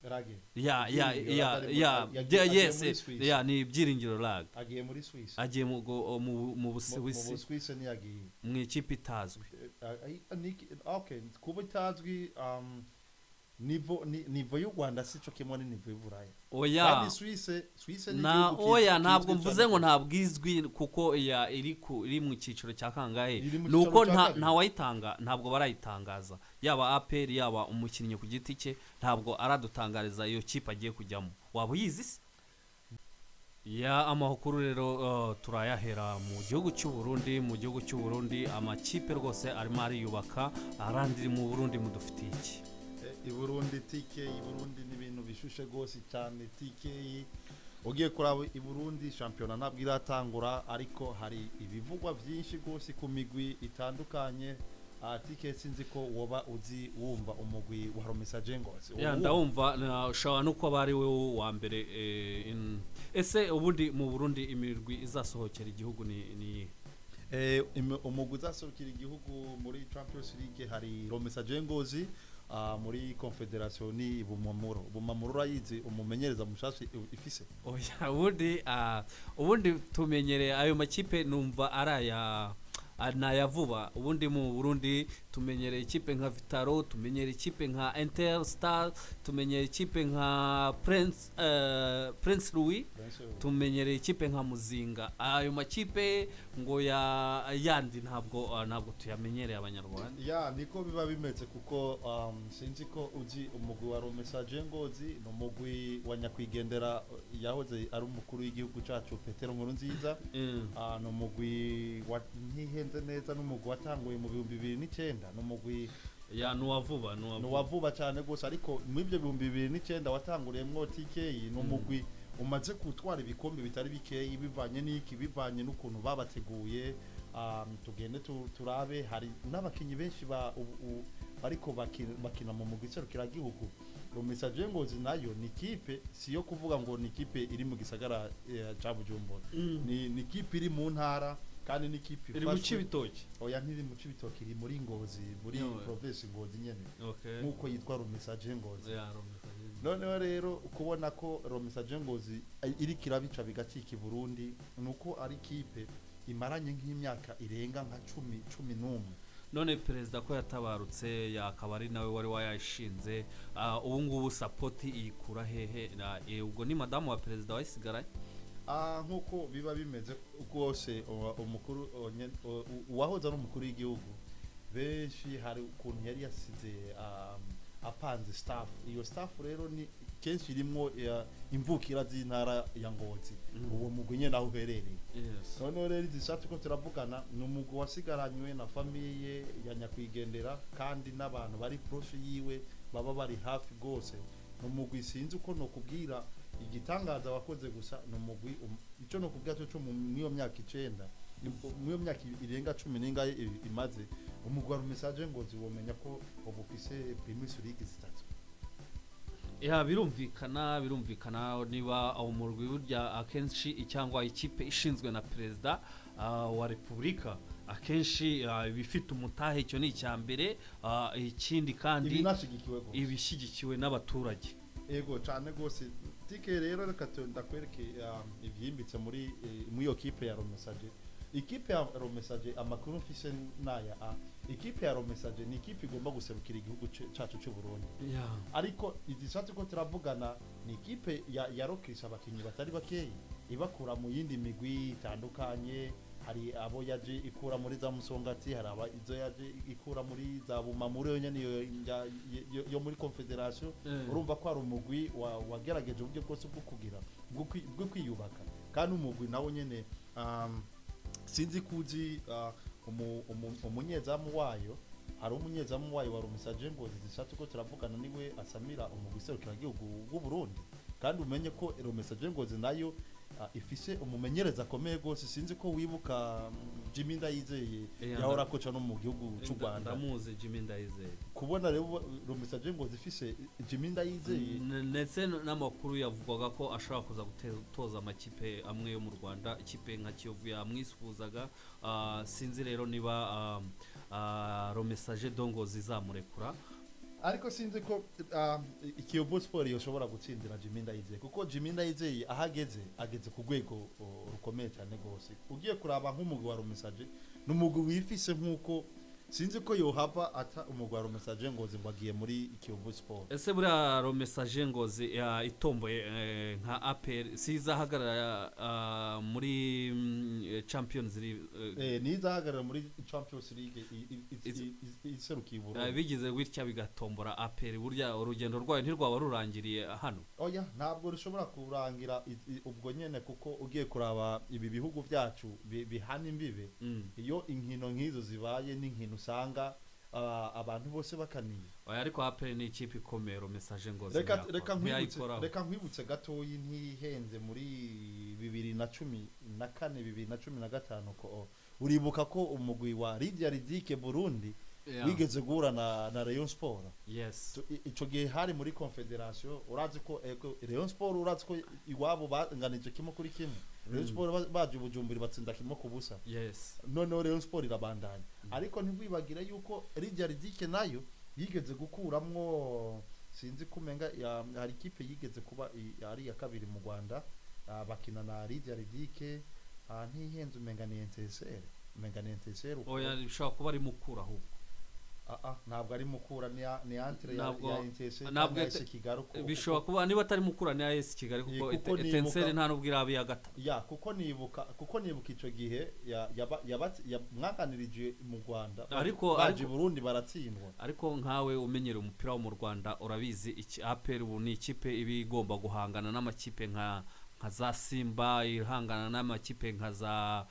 Rage. Ya ya. Ibyiringiro Ya. Rage ari muri- Ya. yagiye Ya, agiye yes. muri Swiss. Ya, ni Ibyiringiro Rage. Agiye muri Swiss. Agiye mu Mu Busuwisi. Busuwisi ntiyagiye. Mu ikipe itazwi. Okay, kuba itazwi, niveau ni niveau y'u Rwanda sico kimwe ni niveau y'Uburaya. Oya. Kandi Suisse ni Na igihugu oya, ntabwo kizwi mvuze cyane. ngo ntabwo izwi, kuko ya iri mu cyiciro cya kangahe? Iri mu Ni uko cyiciro cya nta kabiri. nta wayitanga, ntabwo barayitangaza, yaba APR, yaba umukinnyi ku giti cye, ntabwo aradutangariza iyo kipe agiye kujyamo. Waba uyizi se? Ya, amakuru rero turayahera mu gihugu cy'u Burundi. Mu gihugu cy'u Burundi amakipe rwose arimo ariyubaka. Arandi mu Burundi mudufitiye iki? I Burundi TK, i Burundi ni ibintu bishushe rwose cyane TK. Ugiye kuraba i Burundi, shampiyona ntabwo iratangura, ariko hari ibivugwa byinshi rwose ku migwi itandukanye. TK, sinzi ko woba uzi wumva umugwi wa Messager Ngozi. Ya, ndawumva, ushobora no kuba ari we wa mbere. Ese ubundi mu Burundi imirwi izasohokera igihugu ni iyihe? Umugwi uzaserukira igihugu muri Champions League hari Messager Ngozi, muri Confederation ni Bumamuro. Bumamuro urayizi, umumenyereza mushasha ifise. Oya, ubundi tumenyereye ayo makipe, numva ari aya ni aya vuba. Ubundi mu Burundi tumenyereye ikipe nka Vital'O, tumenyereye ikipe nka Interstar, tumenyereye ikipe nka Prince Louis, tumenyereye ikipe nka Muzinga. Ayo makipe ngo ya yandi ntabwo tuyamenyereye Abanyarwanda. Ya, niko biba bimeze, kuko sinzi ko uzi umugwi wa Messager Ngozi, ni umugwi wa nyakwigendera yahoze ari umukuru w'igihugu cyacu Petero Nkurunziza. Ni umugwi wa ntihenze neza, ni umugwi watanguye mu 2009, ni umugwi Ya, ni uwa vuba, ni uwa ni vuba. uwa vuba cyane rwose, ariko muri ibyo 2009 watanguriyemwo TK, ni umugwi umaze gutwara ibikombe bitari bikeyi. Bivanye n'iki? Bivanye n'ukuntu babateguye. Tugende turabe, hari n'abakinyi benshi ba bariko bakina mu mugwi serukiragihugu. Messager Ngozi nayo ni kipe, si yo kuvuga ngo ni kipe iri mu gisagara ca Bujumbura, ni kipe iri mu ntara kandi ni kipe Iri mu ifashwe. Cibitoki? Oya, ntiri mu Cibitoki, iri muri Ngozi, muri Yowe. province Ngozi nyene, nkuko yitwa Messager Ngozi. Ya, Messager. Noneho rero kubona ko Messager Ngozi iriko irabica bigacika i Burundi, nuko ari kipe imaranye nk'imyaka irenga nka 10, 11. None perezida ko yatabarutse, yakaba ari nawe wari wayashinze, ubu ngubu support iyikura hehe? Ubwo ni madamu wa perezida wayisigaranye? Nk'uko biba bimeze rwose, umukuru uwahoze ari umukuru w'igihugu, benshi hari ukuntu yari yasize apanze staff. Iyo staff rero ni kenshi irimwo imvukira z'intara ya Ngozi, uwo mugwi nyene aho uherereye. Noneho rero izi sha ko turavugana, ni umugwi wasigaranywe na famille ya nyakwigendera kandi n'abantu bari proche yiwe, baba bari hafi rwose. Ni umugwi, sinzi uko nokubwira igitangaza wakoze gusa, ni umugwi icyo nokubwira cyo muri iyo myaka 9, muri iyo myaka irenga 10 n'ingahe imaze umugwi wa Messager Ngozi, womenya ko ubu ufise Primus League zitatu. Ya, birumvikana, birumvikana. Niba umurwi burya akenshi cyangwa ikipe ishinzwe na perezida wa repubulika, akenshi iba ifite umutahe, icyo ni icya mbere. Ikindi kandi Ibinashigikiwe rwose. Ibishyigikiwe n'abaturage. Ego cyane rwose tike. Rero reka ndakwereke ibyimbitse muri iyo kipe ya Messager. Ikipe ya Messager, amakuru mfise naya: a ikipe ya Messager ni ikipe igomba guserukira igihugu cacu cy'u Burundi, ariko izi shatse ko turavugana ni ikipe yarokesha abakinyi batari bakeyi, ibakura mu yindi migwi itandukanye. Hari abo yaje ikura muri za Musongati, hari aba izo yaje ikura muri za Bumamuro yo nyene yo muri Confederation. Urumva ko hari umugwi wagerageje uburyo bwose bwo kugira bwo kwiyubaka. Kandi umugwi nawo nyene, sinzi kuzi umunyezamu wayo, hari umunyezamu wayo wa Messager Ngozi zishatse ko turavugana, niwe asamira umugwi serukiragihugu w'u Burundi. Kandi umenye ko Messager Ngozi nayo ifise umumenyereza akomeye rwose. Sinzi ko wibuka Jimmy Ndayizeye, yahora akoca no mu gihugu cy'u Rwanda. Ndamuzi Jimmy Ndayizeye. Kubona rero Messager Ngozi ifise Jimmy Ndayizeye. Ndetse n'amakuru yavugwaga ko ashobora kuza gutoza amakipe amwe yo mu Rwanda, ikipe nka Kiyovu yamwifuzaga. Sinzi rero niba Messager de Ngozi izamurekura. Ariko sinzi ko Kiyovu Sport yoshobora gutsindira Jimmy Ndayizeye, kuko Jimmy Ndayizeye aho ageze, ageze ku rwego rukomeye cyane rwose. Ugiye kuraba nk'umugwi wa Rumisaje, ni umugwi wifise, nk'uko sinzi ko yohava ata umugwi wa Rumisaje Ngozi ngo agiye muri Kiyovu Sport. Ese buriya Romesaje Ngozi itomboye nka APR, sizahagarara muri Champions League? Nizahagarara muri Champions League iserukiye Burundi. Bigize gutya bigatombora APR, burya urugendo rwayo ntirwaba rurangiriye hano? Oya, ntabwo rushobora kurangira ubwo nyene, kuko ugiye kuraba ibi bihugu byacu bihana imbibe, iyo inkino nk'izo zibaye n'inkino usanga abantu bose bakaniye. Oya, ariko APR ni ikipe ikomeye, Romesaje Ngozi Reka reka nkwibutse ntiyayikoraho. Reka nkwibutse gatoyi, ntihenze, muri 2014, 2015, ko uribuka ko umugwi wa Lydia Ridike Burundi wigeze guhura na Rayon Sport. Ico gihe hari muri Confederation. Urazi ko ego, Rayon Sport, urazi ko iwabo banganije 1-1. Rayon Sport baje i Bujumbura batsinda 1-0. Noneho Rayon Sport irabandanya, ariko ntiwibagire yuko Lydia Ridike nayo yigeze gukuramwo, sinzi kumenga hari ikipe yigeze kuba ari iya kabiri mu Rwanda, bakina na Lydia Ridike, ntihenze, umenga ni NTSR, umenga ni NTSR. Oya, bishobora kuba ari Mukura ahubwo. Ntabwo ari Mukura, ni entre ya NTSR Ntabwo cyangwa AS Kigali Bishobora kuba niba atari Mukura ni AS Kigali, kuko Kuko Etincelle nta nubwo iraba iya gatatu. Ya, kuko nibuka ico gihe mwaganirije mu Rwanda, baje i Burundi baratsindwa. Ariko nkawe umenyereye umupira wo mu Rwanda, urabizi iki, APR ubu ni ikipe iba igomba guhangana n'amakipe nka za Simba, ihangana n'amakipe nka za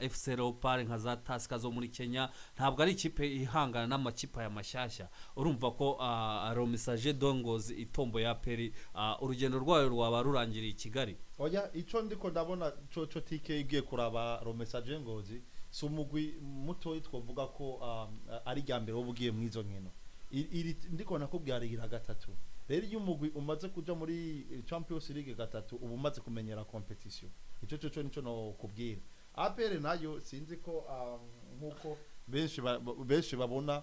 FC Leopard, nka za Tusker zo muri Kenya. Ntabwo ari ikipe ihangana n'amakipe aya mashyashya. Urumva ko Romisaje Dongozi itombo ya APR, urugendo rwayo rwaba rurangiriye i Kigali? Oya, ico ndiko ndabona co tike, igiye kuraba Romesaje Ngozi si umugwi mutoyi twovuga ko ari rya mbere woba ugiye mw'izo nkino. Iri ndiko nakubwira rigira gatatu. Rero iyo umugwi umaze kuja muri Champions League gatatu, uba umaze kumenyera competition. Ico co nico nokubwira. APR nayo sinzi ko nkuko benshi babona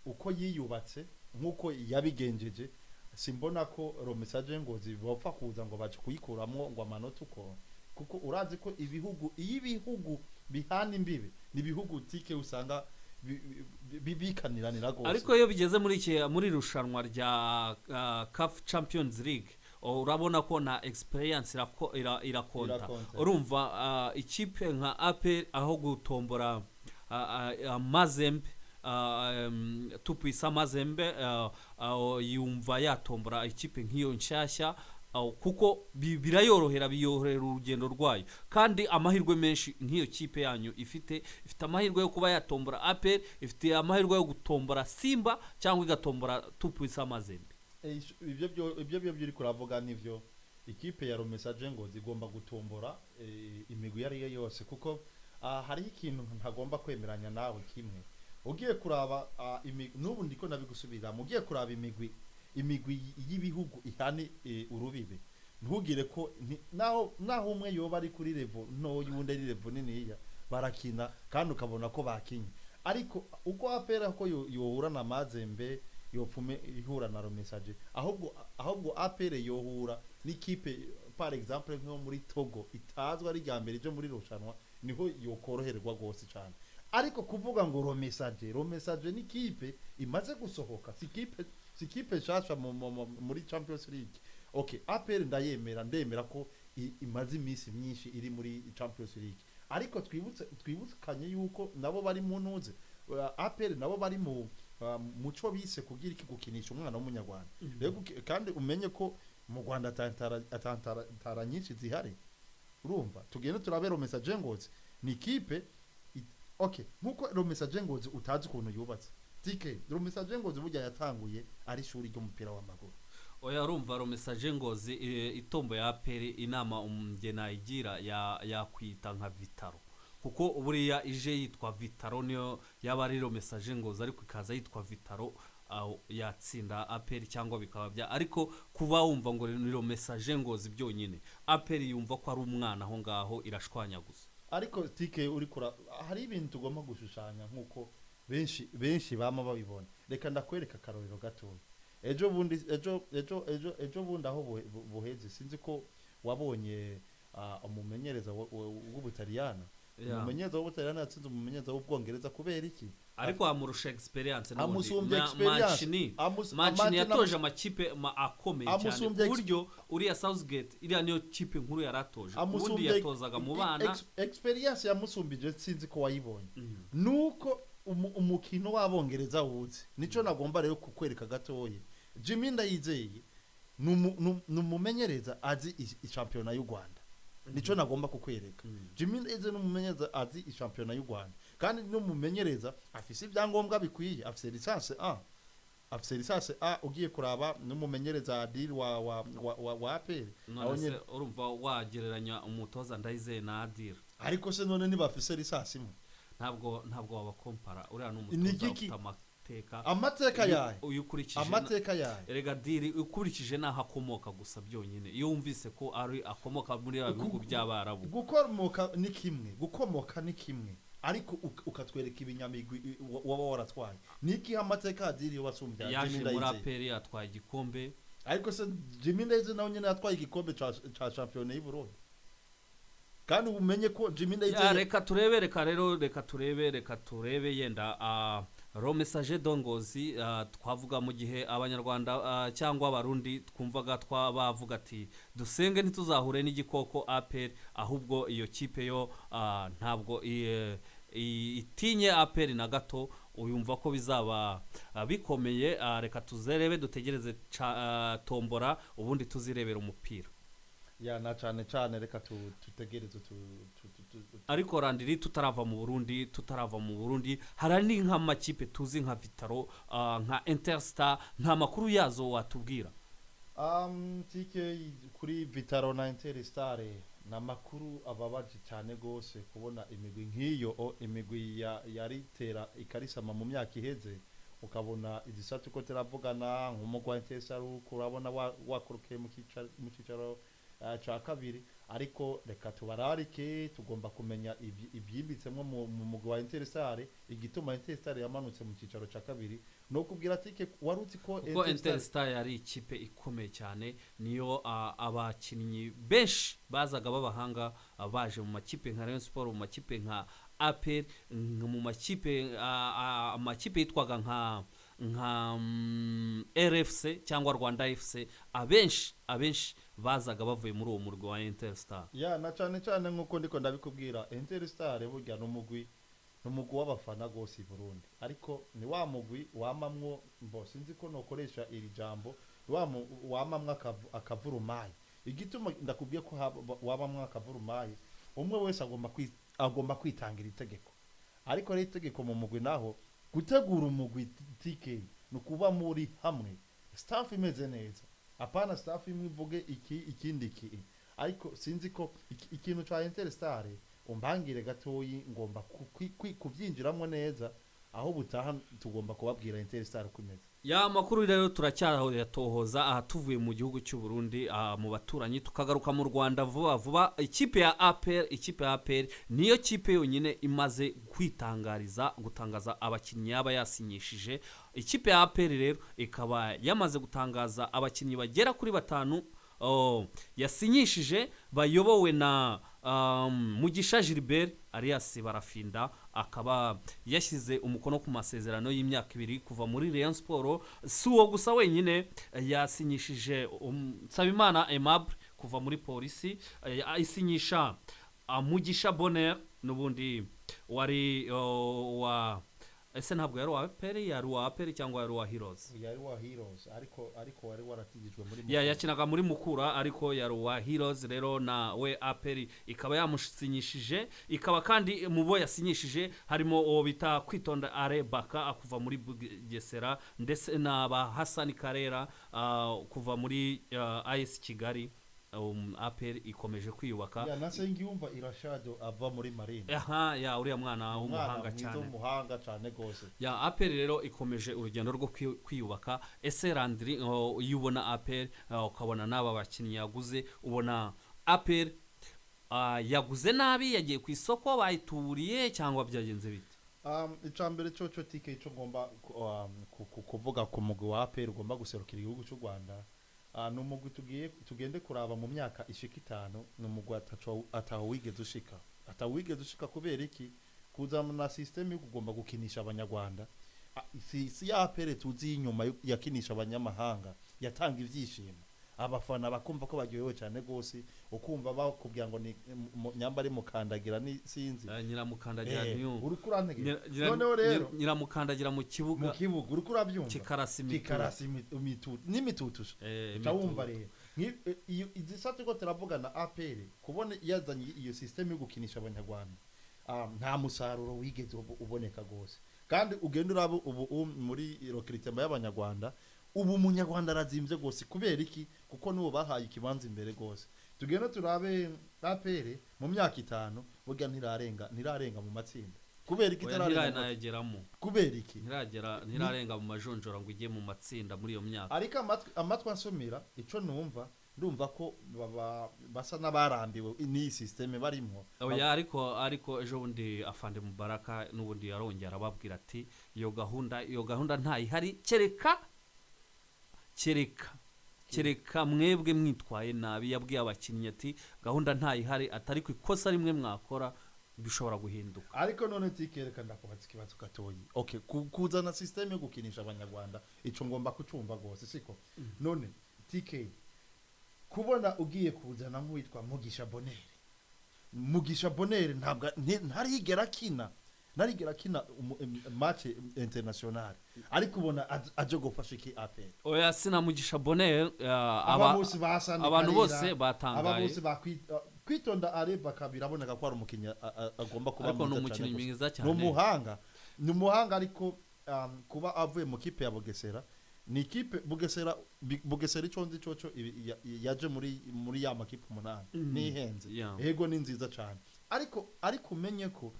uko yiyubatse, nkuko yabigenjeje, simbona ko Romesaje Ngozi bapfa kuza ngo baje kuyikuramwo ngo amanota uko, kuko urazi ko ibihugu, iyo ibihugu bihana imbibe, ni ibihugu tike usanga bikaniranira rwose. Ariko iyo bigeze muri irushanwa rya CAF Champions League, urabona ko na experience irakonta. Irakonta. Urumva ikipe nka APR aho gutombora Mazembe, Tupwisa Mazembe, yumva yatombora ikipe nk'iyo nshyashya, kuko birayorohera, biyorohera urugendo rwayo, kandi amahirwe menshi nk'iyo kipe yanyu ifite amahirwe yo kuba yatombora APR, ifite amahirwe yo gutombora Simba cyangwa igatombora Tupwisa Mazembe. Ibyo byo uri kuravuga nivyo. Ikipe ya Romesaje Ngozi igomba gutombora imigwi iyo ari yo yose, kuko hariho ikintu ntagomba kwemeranya nawe kimwe. Ugiye kuraba n'ubu ndiko ndabigusubiramo, ugiye kuraba imigwi y'ibihugu ihani urubibe, ntugire ko naho umwe yoba ari kuri level ntoya, uwundi ari level niniya, barakina kandi ukabona ko bakinye. Ariko uko APR ko yohura na Mazembe, yopfume ihura na Romesaje, ahubwo APR yohura n'ikipe par exemple nko muri Togo itazwa, ari rya mbere ryo muri rushanwa, niho yokoroherwa rwose cyane. Ariko kuvuga ngo Romesaje n'ikipe imaze gusohoka, si kipe nshasha muri Champions League. Okay, APR ndayemera, ndemera ko imaze iminsi myinshi iri muri Champions League, ariko twibukanye yuko nabo bari mu ntuze, APR nabo bari mu muco bise kugira iki, gukinisha umwana w'umunyarwanda. Rero kandi umenye ko mu Rwanda atantara nyinshi zihari. Urumva tugende turabe Romesaje Ngozi ni ikipe okay, nkuko Romesaje Ngozi utazi ukuntu yubatse, tike Romesaje Ngozi burya yatanguye ari ishuri ry'umupira w'amaguru. Oya, urumva Romesaje Ngozi itombo ya APR, inama umugena igira yakwita nka Vitaro, kuko buriya ije yitwa Vitaro, niyo yaba ari Romesaje Ngozi ariko ikaza yitwa Vitaro, aho yatsinda APR cyangwa bikaba bya. Ariko kuba wumva ngo ni Romesaje Ngozi byonyine, APR yumva ko ari umwana aho ngaho, irashwanyaguza. Ariko tike uri kura hari ibintu tugomba gushushanya nkuko Benshi benshi bama babibona. Reka ndakwereka akarorero gatoya. Ejo bundi, ejo ejo ejo ejo bundi aho buheze, sinzi ko wabonye umumenyereza w'Ubutaliyana. Umumenyereza w'Ubutaliyana yatsinze umumenyereza w'Ubwongereza kubera iki? Ariko amurusha experience n'ubundi. Amusumbya experience. Mancini. Mancini yatoje amakipe akomeye cyane Amusumbya ku buryo uriya Southgate, iriya niyo kipe nkuru yari atoje ubundi, Amusumbya yatozaga mu bana. Experience yamusumbije, sinzi ko wayibonye, nuko umukino w'Abongereza wuzi. Nico nagomba rero kukwereka gatoya. Jimmy Ndayizeye ni umumenyereza azi ishampiyona y'u Rwanda. Nico nagomba kukwereka. Jimmy Ndayizeye ni umumenyereza azi ishampiyona y'u Rwanda, kandi ni umumenyereza afise ibyangombwa bikwiye, afise licence A, afise licence A. Ugiye kuraba n'umumenyereza Adil wa APR aho None se nyene. Urumva wagereranya umutoza Ndayizeye na Adil? Ariko se none ntibafise licence imwe? Ntabwo wabakompara. Uriya ni Ni umutoza igiki? ufite amateka. Amateka yahe? Uyu ukurikije Amateka yahe? Erega diri ukurikije n'aho akomoka gusa byonyine, iyo wumvise ko ari akomoka muri bya bihugu by'Abarabu. Gukomoka ni kimwe, gukomoka ni kimwe, ariko ukatwereka ibinyamigwi waba waratwaye. Ni ikihe amateka Adil yo basumbya Yaje Jimmy muri Ndayizeye? APR atwaye igikombe. Ariko se Jimmy Ndayizeye nawe nyene yatwaye igikombe ca shampiyona y'u Burundi? Kandi umenye ko Jimmy Ya, Ndayizeye reka turebe, reka rero, reka turebe yenda le Messager de Ngozi. Twavuga mu gihe Abanyarwanda cyangwa Abarundi twumvaga bavuga ati dusenge ntituzahure n'igikoko APR, ahubwo iyo kipe yo ntabwo itinye APR na gato. Uyumva ko bizaba bikomeye. Reka tuzerebe, dutegereze tombora, ubundi tuzirebera umupira. Ya, na cane cane reka tutegereze Ariko Randiri, tutarava mu Burundi, hari ni nk'amakipe tuzi nka Vital'O, nka Interstar, nta makuru yazo watubwira? Tike kuri Vital'O na Interstar ni amakuru ababaje cyane gose kubona imigwi nk'iyo, imigwi yaritera ikarisama mu myaka iheze, ukabona igisata uko turavugana nk'umugwi wa Interstar uko urabona wakorokeye mu cicaro ca kabiri. Ariko reka tubararike, tugomba kumenya ibyimbitsemwo mu mugwi wa Interstar, igituma Interstar yamanutse mu cicaro ca kabiri. No kubwira tike, wari uzi ko Kuko Interstar Interstar yari ikipe ikomeye cyane, niyo abakinnyi benshi bazaga b'abahanga, baje mu makipe nka Rayon Sport, mu makipe nka APR, mu makipe amakipe yitwaga nka RFC cyangwa Rwanda FC. Abenshi bazaga bavuye muri uwo murwi wa Interstar. Ya, na cane cane nkuko ndiko ndabikubwira, Interstar burya n'umugwi w'abafana gose i Burundi, ariko ni wa mugwi wamamwo, mbo sinzi ko nokoresha iri jambo, ni wa wamamwo akavurumayi. Igituma ndakubwiye ko wamamwo akavurumayi, umwe wese agomba kwitangira itegeko. Ariko rero itegeko mu mugwi, naho gutegura umugwi TK, ni ukuba muri hamwe, staff imeze neza, apana staff imwe ivuge iki, ikindi iki. Ariko sinzi ko ikintu ca Interstar umbangire gatoyi, ngomba kuvyinjiramwo neza. Aho butaha tugomba kubabwira Interstar uko imeze. Ya makuru rero turacyayatohoza. Aha tuvuye mu gihugu cy'u Burundi, mu baturanyi, tukagaruka mu Rwanda vuba vuba. Ikipe ya APR niyo kipe yonyine imaze kwitangariza, gutangaza abakinnyi yaba yasinyishije. Ikipe ya APR rero ikaba yamaze gutangaza abakinnyi bagera kuri batanu, yasinyishije, bayobowe na Mugisha Gilbert alias Barafinda, akaba yashyize umukono ku masezerano y'imyaka 2 kuva muri Rayon Sport. Si uwo gusa wenyine yasinyishije, Nsabimana Aimable kuva muri Polisi, isinyisha Mugisha Bonheur n'ubundi wari wa, ese ntabwo yari uwa APR? Yari uwa APR cyangwa yari uwa Heroes? Yari wa Heroes, ariko wari waratigijwe muri Ya, Mukura. Yakinaga muri Mukura, ariko yari uwa Heroes. Rero na we APR ikaba yamusinyishije. Ikaba kandi mu bo yasinyishije harimo uwo bita Kwitonda Are Baka kuva muri Bugesera, ndetse na ba Hasani Karera kuva muri AS Kigali. APR ikomeje kwiyubaka. Ya, na Nsengiyumva Irashado ava muri Marine. Aha, ya, uriya mwana Umwana w'umuhanga mwiza, cyane. W'umuhanga cyane gose. Ya, APR rero ikomeje urugendo rwo kwiyubaka. Ese Landry, iyo ubona APR, ukabona n'aba bakinnyi yaguze, ubona APR yaguze nabi, yagiye ku isoko bayituburiye, cyangwa byagenze bite? Icambere cyo tike ico ngomba kuvuga ku mugwi wa APR ugomba guserukira igihugu cy'u Rwanda, ni umugwi tugiye tugende kuraba mu myaka ishika 5, ni umugwi ataho wigeze ushika, ataho wigeze ushika. Kubera iki? Kuzana na system yo kugomba gukinisha abanyarwanda. Si ya APR tuzi inyuma yakinisha abanyamahanga, yatanga ivyishimo, abafana bakumva ko baryohewe cyane gose, ukumva bakubwira ngo ni nyamba ari mukandagira ni sinzi. Nyiramukandagira ntiyumva. Uriko urantegera? Noneho rero Nyiramukandagira mu kibuga. Mu kibuga, uriko urabyumva? Kikarasa imitutu. Kikarasa imitutu n'imitutu. Uca wumva Imitutu. rero iyo izi turiko turavugana, APR kubona yazanye iyo system yo gukinisha abanyarwanda, nta musaruro wigeze uboneka gose. Kandi ugenda uraba ubu muri recrutement y'abanyarwanda, ubu umunyarwanda arazimvye gose. Kubera iki? Kuko nibo bahaye ikibanza imbere gose. Tugenda turabe APR mu myaka 5, burya ntirarenga mu matsinda. Kubera iki Oya, itararenga mu matsinda? Ntiranayageramo. Kubera iki? Ntiragera, ntirarenga mu majonjora ngo ijye mu matsinda muri iyo myaka. Ariko amatwi ansumira, ico numva, ndumva ko basa n'abarambiwe n'iyi système barimwo. Oya, ariko ejo bundi afande Mubaraka n'ubundi yarongera arababwira ati iyo gahunda ntayihari, kereka mwebwe mwitwaye nabi. Yabwiye abakinnyi ati gahunda ntayihari, atari ku ikosa rimwe mwakora bishobora guhinduka. Ariko none tikereka ndakubaza ikibazo gatoyi. Okay, kuzana système yo gukinisha abanyarwanda, ico ngomba kucumva gose, siko? None TK, kubona ugiye kuzana nk'uwitwa Mugisha Bonheur, Mugisha Bonheur ntabwo ntarigera akina match international, ariko ubona aje gufasha iki APR? Oya, sinamugisha Bonheur. Aba bose basana abantu Karera, bose aba batangaye. bose kwitonda areba biraboneka ko ari umukinnyi agomba kuba Ariko ni mwiza umukinnyi cyane gusa. mwiza Ni cyane. umuhanga, ni umuhanga, ariko kuba avuye mu kipe ya Bugesera, ni ikipe Bugesera, Bugesera ico nzi coco yaje muri ya makipe 8, nihenze. Yego, ni nziza cyane, ariko umenye ko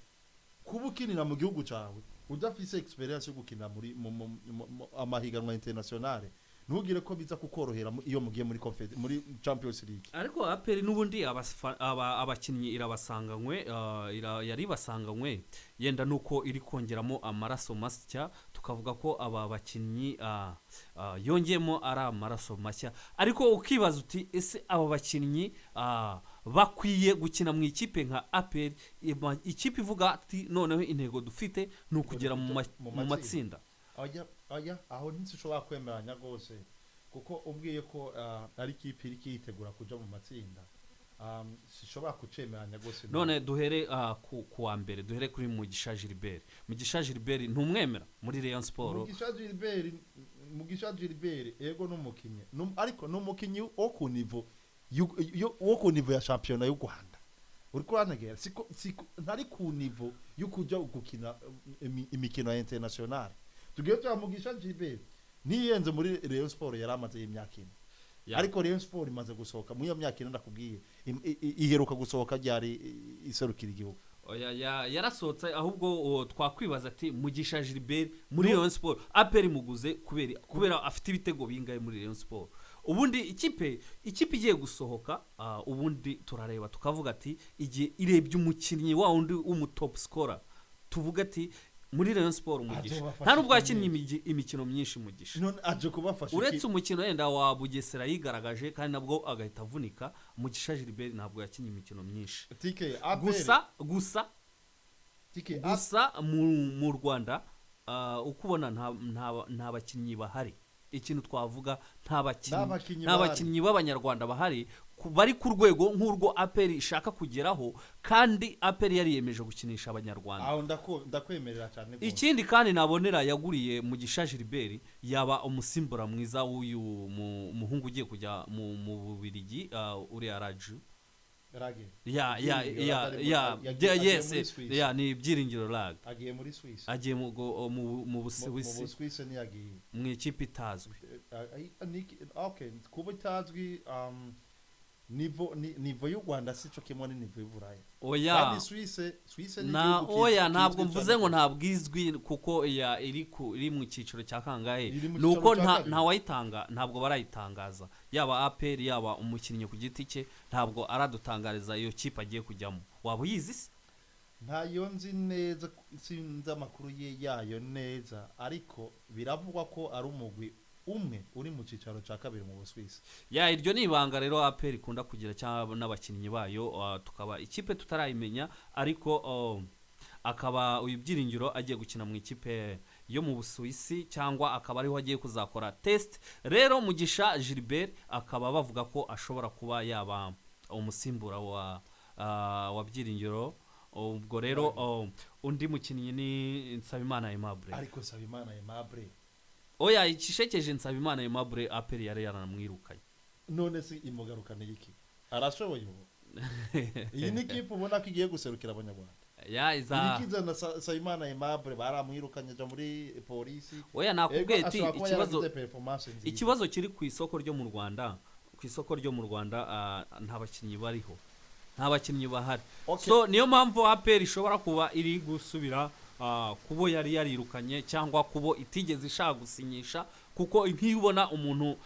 kuba ukinira mu gihugu cyawe udafise experience yo gukina muri mu amahiganwa internationale, ntugire ko biza kukorohera iyo mugiye muri muri Champions League. Ariko APR n'ubundi abakinnyi irabasanganywe, yari ibasanganywe, yenda nuko iri kongeramo amaraso mashya, tukavuga ko aba bakinnyi yongeyemo ari amaraso mashya. Ariko ukibaza uti ese aba bakinnyi bakwiye gukina mu ikipe nka APR, ikipe ivuga ati noneho intego dufite ni ukugera Mu mu matsinda? Oya, oya, aho ntishobora kwemeranya rwose, kuko ubwiye ko ari ikipe iri yitegura kuja mu matsinda, sishobora kucemeranya rwose. None duhere ku wa mbere, duhere kuri Mugisha Gilbert. Mugisha Gilbert ntumwemera muri Rayon Sport? Mugisha Gilbert, Mugisha Gilbert, ego n'umukinyi, ariko n'umukinyi wo ku niveau wo ku niveau ya championnat y'u Rwanda, uriko urantegera? Siko ntari ku niveau yo kuja gukina imikino ya international. Tugiye tuya Mugisha Gilbert ntiyenze muri Rayon Sport, yari amaze imyaka 4. Ariko Rayon Sport imaze gusohoka muri iyo myaka 4 ndakubwiye, iheruka gusohoka ryari iserukira igihugu? Oya, yarasohotse. Ahubwo twakwibaza ati Mugisha Gilbert muri Rayon Sport, APR muguze kubera afite ibitego bingahe muri Rayon Sport? Ubundi ikipe igiye gusohoka, ubundi turareba tukavuga ati igihe irebye umukinnyi wa wundi w'umu top scorer, tuvuga ati muri Rayon Sport Mugisha Azobafasha nta nubwo yakinnye iki? imikino myinshi Mugisha. None aje kubafasha iki? Uretse umukino wenda wa Bugesera yigaragaje kandi nabwo agahita avunika, Mugisha Gilbert ntabwo yakinnye imikino myinshi. Tike APR Gusa Tike gusa mu Rwanda, uko ubona nta bakinnyi bahari. Ikintu twavuga, nta bakinnyi Nta bakinnyi nta bahari. bakinnyi b'abanyarwanda bahari bari ku rwego nk'urwo APR ishaka kugeraho, kandi APR yariyemeje gukinisha abanyarwanda. Aho ndakwemerera cyane rwose. Ikindi kandi nabonera yaguriye Mugisha Gilbert, yaba umusimbura mwiza w'uyu muhungu ugiye kujya mu Bubiligi, uriya Raju. Rage. Ya. Byiringiro Ya. Rage Ya. agiye Yes. muri Swiss. Ya, ni Byiringiro Rag. Agiye muri Swiss. Agiye mu Mu Busuwisi. Busuwisi ntiyagiye. Mu ikipe itazwi. Okay, kuba itazwi, niveau ni niveau y'u Rwanda sico kimwe ni niveau y'Uburaya. Oya. Kandi Suisse ni Na igihugu oya, ntabwo kizwi mvuze cyane. ngo ntabwo izwi, kuko ya iri mu cyiciro cya kangahe? Iri mu Ni uko cyiciro cya nta kabiri. nta wayitanga, ntabwo barayitangaza, yaba APR, yaba umukinnyi ku giti cye, ntabwo aradutangariza iyo kipe agiye kujyamo. Waba uyizi se? Ntayo nzi neza, sinzi amakuru ye yayo neza, ariko biravugwa ko ari umugwi umwe uri mu cicaro ca kabiri mu Busuwisi. Ya, iryo ni ibanga rero APR ikunda kugira cyangwa n'abakinnyi bayo, tukaba ikipe tutarayimenya, ariko akaba uyu Byiringiro agiye gukina mu ikipe yo mu Busuwisi cyangwa akaba ariho agiye kuzakora test. Rero Mugisha Gilbert akaba bavuga ko ashobora kuba yaba umusimbura wa Byiringiro. Ubwo rero undi mukinnyi ni Nsabimana Aimable. Ariko Nsabimana Aimable... Oya, ikishekeje, Nsabimana Aimable APR yari yaramwirukanye. None se imugarukana iki? Arashoboye ubu? Iyi ni ikipe ubona ko igiye guserukira Abanyarwanda? Ya, iza Irikizana Nsabimana Aimable, baramwirukanye aja muri polisi. Oya, nakubwiye ati Ashobora kuba ikibazo yaragize performance nziza. Ikibazo kiri ku isoko ryo mu Rwanda, ku isoko ryo mu Rwanda, nta bakinnyi bariho, nta bakinnyi bahari. So niyo mpamvu APR ishobora kuba iri gusubira kubo yari yarirukanye cyangwa kubo itigeze ishaka gusinyisha, kuko nk'iyo ubona umuntu,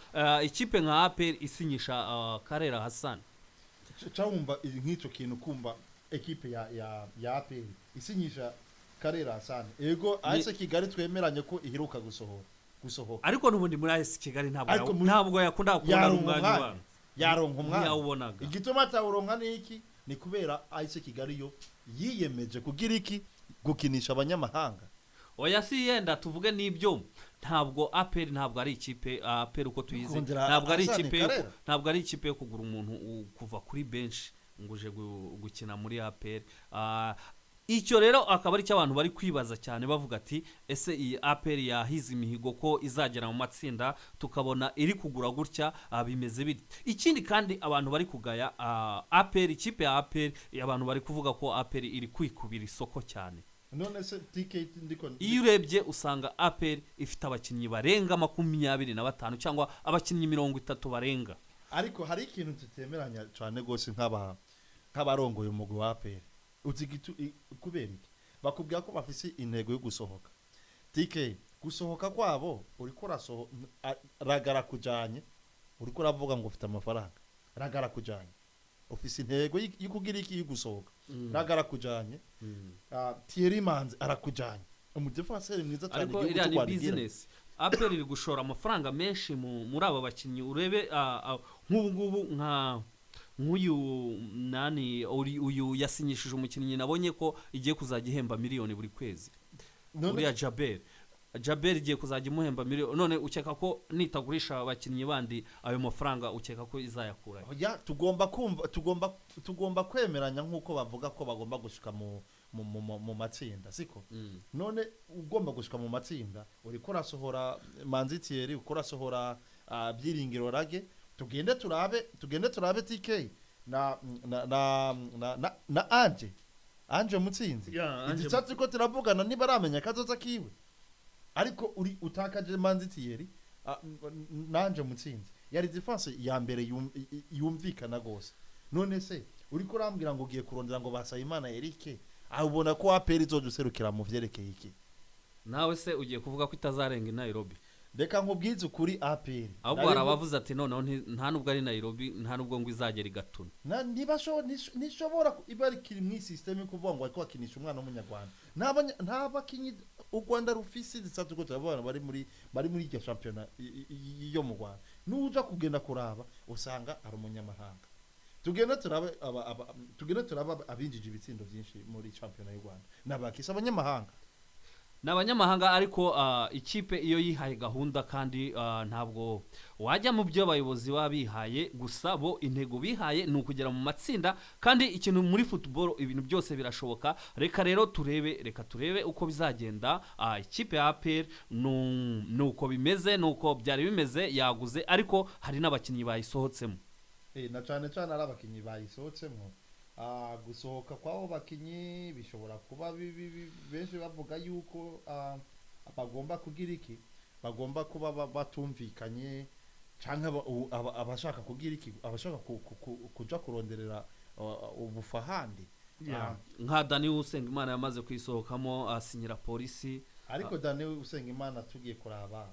ikipe nka APR isinyisha Karera Hassan. Cyawumva nk'icyo kintu, kumva ekipe ya APR isinyisha Karera Hassan. Ego, AS Kigali twemeranye ko iheruka gusohoka. Ariko n'ubundi muri AS Kigali ntabwo Ariko ntabwo yakundaga kubona yaronka umwanya umwanya. ubanza. Yaronka umwanya. Ntiyawubonaga. Igituma atawuronka ni iki? Ni kubera AS Kigali yo yiyemeje kugira iki? Gukinisha abanyamahanga. Oya, si yenda tuvuge n'ibyo, ntabwo APR, ntabwo ari ikipe, APR uko tuyizi Kongera ntabwo ari Hassan ikipe yo Karera. Ntabwo ari ikipe yo kugura umuntu kuva kuri benshi ngo uje gukina muri APR. Icyo rero akaba ari cyo abantu bari kwibaza cyane, bavuga ati: "Ese iyi APR yahize imihigo ko izagera mu matsinda, tukabona iri kugura gutya, bimeze bite?" Ikindi kandi abantu bari kugaya APR, ikipe ya APR, abantu bari kuvuga ko APR iri kwikubira isoko cyane. None se TK, ndiko Iyo urebye usanga APR ifite abakinnyi barenga 25 cyangwa abakinnyi 30 barenga. Ariko hari ikintu tutemeranya cyane rwose nk'abarongoye umugwi wa APR. Uzi kubera iki? Bakubwira ko bafise intego yo gusohoka. TK, gusohoka kwabo, uriko urasoho ragara kujanye, uriko uravuga ngo ufite amafaranga, ragara kujanye, ufise intego yo kugira iki? Yo gusohoka. Ragara kujanye, Thierry Manzi arakujanye, umudefenseur mwiza cyane Ariko igihugu iriya cy'u ni Rwanda igira. business. APR iri gushora amafaranga menshi muri aba bakinnyi. Urebe nk'ubu ngubu nka nk'uyu nani uyu yasinyishije umukinnyi, nabonye ko igiye kuzajya ihemba miliyoni buri kwezi. Uriya Jabel igiye kuzajya imuhemba miliyoni. None ukeka ko nitagurisha abakinnyi bandi, ayo mafaranga ukeka ko izayakura? Oya, tugomba kumva, tugomba kwemeranya nk'uko bavuga ko bagomba gushika mu matsinda, siko? None ugomba gushika mu matsinda, uriko urasohora Manzi Thierry, uriko urasohora Byiringiro Rage. Tugende turabe TK na Ange Mutsinzi. Ya, Ange. Igisatsi ko turavugana niba aramenya kazoza kiwe, ariko uri utakaje Manzi Thierry nanje Mutsinzi yari defense ya mbere yumvikana gose. None se uriko urambwira ngo ugiye kurondera ngo Basayimana Eric, ubona ko APR izoja userukira mu vyerekeye iki? Nawe se ugiye kuvuga ko itazarenga i Nairobi? Reka nkubwize ukuri, APR Ahubwo hari abavuze ati noneho nta nubwo ari Nairobi, nta nubwo ngo izagera i Gatuna. Ntishobora iba rikiri mu system yo kuvuga ngo ariko bakinisha umwana w'Umunyarwanda. Nta bakinyi u Rwanda rufise zisatu ko turabona bari muri iryo shampiyona yo mu Rwanda. Nuja kugenda kuraba usanga ari umunyamahanga. Tugende turabe abinjije ibitsindo byinshi muri shampiyona y'u Rwanda n'abakisa abanyamahanga. Ni abanyamahanga, ariko ikipe iyo yihaye gahunda kandi, ntabwo wajya mu byo abayobozi baba bihaye. Gusa bo intego bihaye ni ukugera mu matsinda, kandi ikintu muri football ibintu byose birashoboka. Reka rero turebe, reka turebe uko bizagenda. Ikipe ya APR ni uko bimeze, ni uko byari bimeze, yaguze, ariko hari n'abakinnyi bayisohotsemo. Na cyane cyane ari abakinyi bayisohotsemo. Gusohoka kw'abo bakinyi bishobora kuba benshi bavuga yuko bagomba kugira iki? Bagomba kuba batumvikanye, canke abashaka kugira iki? Abashaka kuja kuronderera ubufahandi. Nka Dani Usengimana yamaze kuyisohokamo, asinyira Polisi. Ariko Dani Usengimana tugiye kuraba,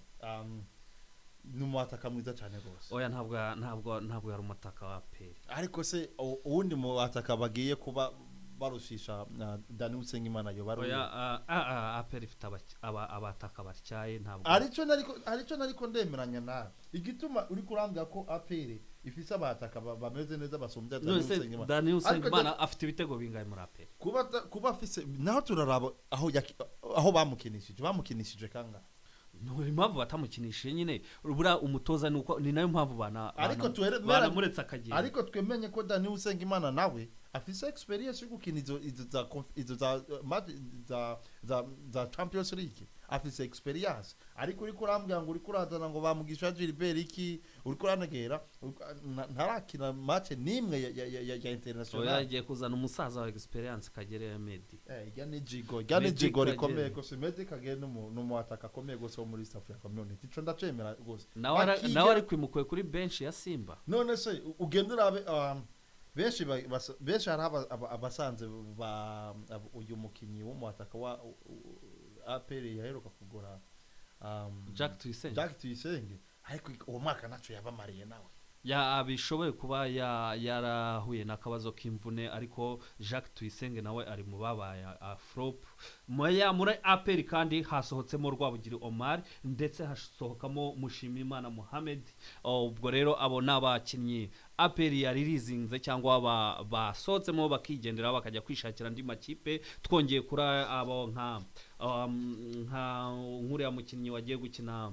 ni umwataka mwiza cyane rwose. Oya, ntabwo yari umutaka wa APR. Ariko se uwundi mu bataka bagiye kuba barushisha Dani Usengimana yo baruye. Oya, APR ifite abataka batyaye, ntabwo Aricyo nariko ndemeranya nawe, igituma uri kurambwira ko APR ifise abataka bameze neza basumbya Dani None se Usengimana. Dani Ariko Usengimana afite ibitego bingahe muri APR? Kuba afise, naho turaraba aho bamukinishije kangahe. Ni impamvu batamukinishije nyine, buriya umutoza ni uko, ni nayo mpamvu Ariko banamuretse akagenda. Ariko twemenye ko Dani Usengimana nawe afise experience yo gukina izo izo za match za Champions League, afise experience. Ariko uriko urambwira ngo uriko urazana ngo bamugisha Gilbert, iki uriko uranegera, ntarakina match nimwe ya Oya, international. yagiye kuzana umusaza wa experience, Kagere ya Medi. Irya ni jigo, irya ni Medi jigo Kagere. rikomeye gose. Medi Kagere n'umu ataka akomeye gose wo muri East Africa Community, ico ndacemera gose. Nawe ari kwimukuye kuri bench ya Simba. None se ugenda urabe, benshi benshi hari abasanze uyu mukinyi w'umuataka wa APR yaheruka kugura, Jack Tuyisenge. Jack Tuyisenge, ariko uwo mwaka naco yabamariye nawe. Ya, bishoboye kuba yarahuye n'akabazo k'imvune, ariko Jacques Tuyisenge nawe ari mu babaye flop muri APR. Kandi hasohotsemo Rwabugiri Omar, ndetse hasohokamo Mushimiyimana Mohamed. Oh, ubwo rero abo ni abakinnyi APR yari rizinze cyangwa basohotsemo bakigendera bakajya kwishakira andi makipe. Twongeye kuri abo nka nk'uriya mukinnyi wagiye gukina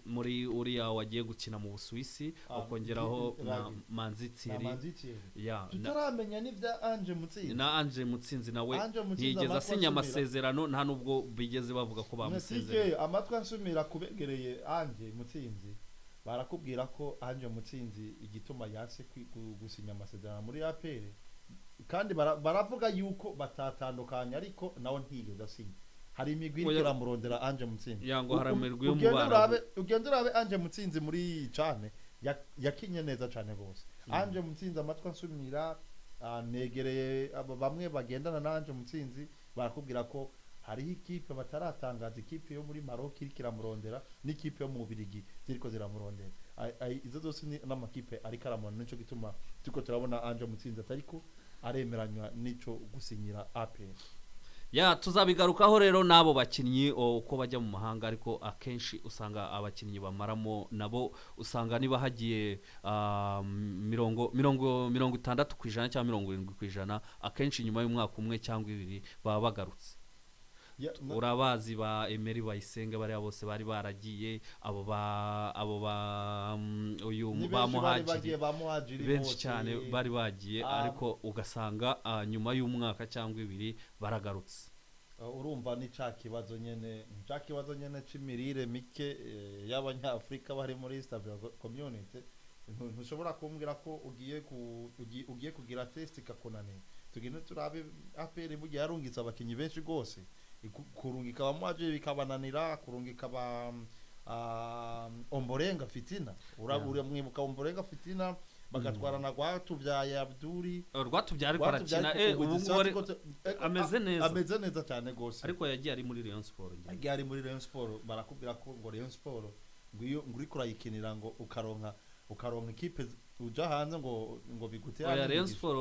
muri uriya wagiye gukina mu Busuwisi, ukongeraho na Ragi. Manzi Na Thierry. Manzi Thierry. Ya, Tutaramenya n'ivya Ange Mutsinzi. Na Ange Mutsinzi nawe Ange Mutsinzi ntiyigeze amatwi asinya asumira. amasezerano, nta nubwo bigeze bavuga ko bamusezereye. Mutsinzi, amatwi ansumira kubegereye Ange Mutsinzi, barakubwira ko Ange Mutsinzi igituma yanse gusinya amasezerano muri APR, kandi baravuga yuko batatandukanye, ariko nawe ntiyigeze asinya. Hari imigwi iriko Oya. iramurondera Ange Mutsinzi. Ya, ngo hari imigwi yo mu Ugende Barabu. Ugende urabe Ange Mutsinzi muri cane yakinye neza cane gose. Ange Mutsinzi, amatwi ansumira, negereye abo bamwe bagendana na Ange Mutsinzi, barakubwira ko hariho ikipe bataratangaza, ikipe yo muri Maroc iriko iramurondera n'ikipe yo mu Bubiligi ziriko ziramurondera. Izo zose ni n'amakipe ariko aramurondera. Nico gituma turiko turabona Ange Mutsinzi atariko aremeranywa n'ico gusinyira APR. Ya, tuzabigarukaho rero n'abo bakinnyi uko bajya mu mahanga, ariko akenshi usanga abakinnyi bamaramo nabo, usanga niba hagiye 60% cyangwa 70%, akenshi nyuma y'umwaka umwe cyangwa 2 baba bagarutse. Urabazi ba Emery Bayisenge, bariya bose bari baragiye, abo ba uyu Ni ba benshi bari Muhajiri. bagiye, ba Muhajiri Benshi bose. cyane bari bagiye, ariko ugasanga nyuma y'umwaka cyangwa 2 baragarutse. Urumva ni ca kibazo nyene, ni ca kibazo nyene c'imirire mike y'abanyafrika bari muri East Africa Community. Ntushobora kumbwira ko ugiye kugira test ikakunanira. Tugende turabe APR burya yarungitse abakinyi benshi rwose. Kurungika ba Muhajiri bikabananira, kurungika ba Omborenga Fitina. Uramwibuka Omborenga Fitina, bagatwarana Rwatubyaye Abduri. Rwatubyaye ariko Rwatubyaye. arakina, Ariko ubu ngubu ameze neza. Ameze neza cyane rwose. Ariko yagiye ari muri Rayon Sport ngira ngo. Agiye ari muri Rayon Sport. Barakubwira ko ngo Rayon Sport ngo iyo ngo uriko urayikinira ngo ukaronka ikipe uja hanze ngo bigutera Oya, Rayon n'imigisha. Sport,